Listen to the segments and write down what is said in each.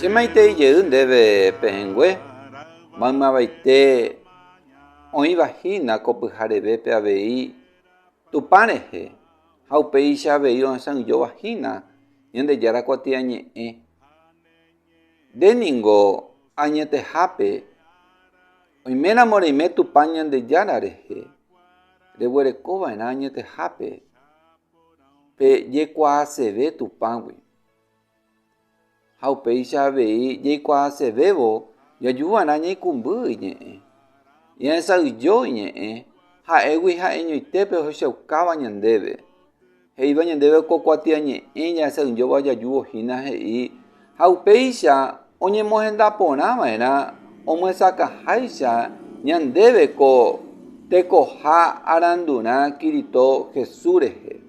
Che maitei jey ndéve pehẽngue, maymavaite oĩva hína ko pyharevépe avei Tupã rehe ha upéicha avei ohesa'ỹijóva hína Ñandejára kuatiañe'ẽ. Nde ningo añetehápe oiméramo reime Tupã Ñandejára rehe, reguereko va'erã añetehápe pe jekuaaseve Tupãgui. Ha upéicha avei jaikuaasevévo jajuva'erã ñaikũmby iñe'ẽ. Ñahesa'ỹijo iñe'ẽ ha'égui ha'eñoitépe ohechaukáva ñandéve. He'íva ñandéve ko kuatiañe'ẽ ñahesa'ỹijóva jajúvo hína he'i ha upéicha oñemohenda porã va'erã omyesakãháicha ñandéve ko tekoha arandurã Kirito Jesús rehe.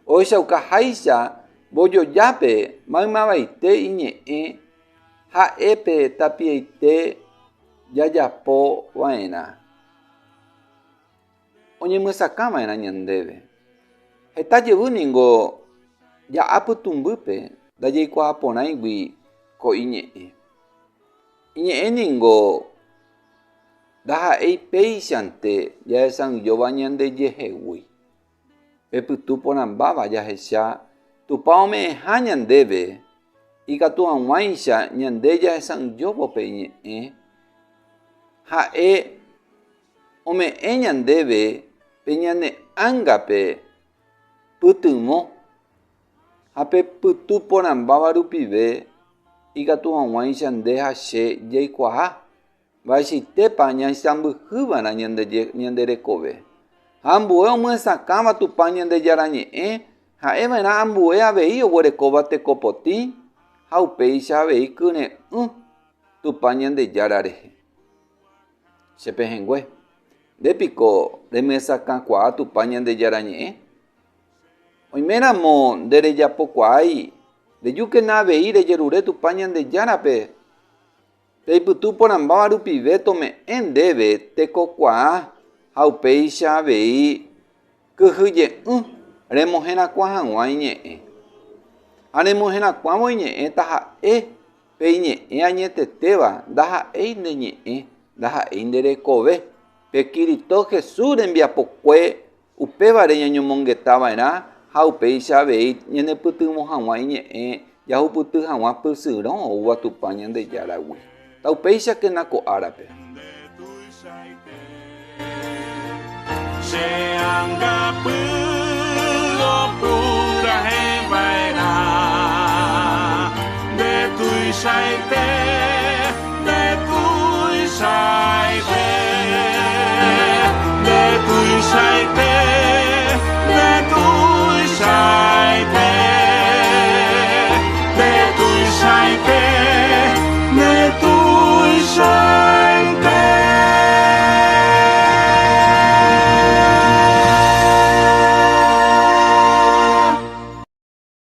Ohechaukaháicha mbojojápe maymavaite iñe'ẽ ha'e pe tapiaite jajapo va'erã. Oñemyesakã va'erã ñandéve. Heta jevy ningo ja'a pytũmbýpe ndajaikuaa porãigui ko iñe'ẽ. Iñe'ẽ ningo ndaha'éi péichante jahesa'ỹijóva ñandejehegui. Pe pytu porãmbáva jahecha Tupã ome'ẽha ñandéve ikatu hag̃uáicha ñande jahesa'ỹijóvo pe iñe'ẽ, ha'e ome'ẽ ñandéve pe ñane ángape pytyvõ ha pe pytu porãmbáva rupive ikatu hag̃uáicha nde ha che jaikuaa. Mba'eichaitépa ñaisãmbyhyva'erã ñande rekove? Ha ambue omyesakãva Tupã Ñandejára Ñe'ẽ ha'eva'erã ambue avei oguerekóva teko potĩ ha upéicha avei kyre'ỹ Tupã Ñandejára rehe. Che pehẽngue, nde piko remyesakãkuaa Tupã Ñandejára Ñe'ẽ? Oiméramo nde rejapokuaái, rejúkena avei rejerure Tupã Ñandejárape Peipytu porãmbáva rupive tome'ẽ ndéve tekokuaa ha upéicha avei kyhyje'ỹ remoherakuã hag̃ua iñe'ẽ. Ha remoherakuãvo iñe'ẽ taha'e pe iñe'ẽ añetetéva ndaha'éi nde ñe'ẽ, ndaha'éi nde rekove. Pe Kirito Jesús rembiapokue Upévare ñañomongeta va'erã ha upéicha avei ñanepytyvõ hag̃ua iñe'ẽ jahupyty hag̃ua pysyrõ oúva Tupã Ñandejáragui. Taupéichakena ko árape. Che angapy opurahéi va'erã nde tuichaite.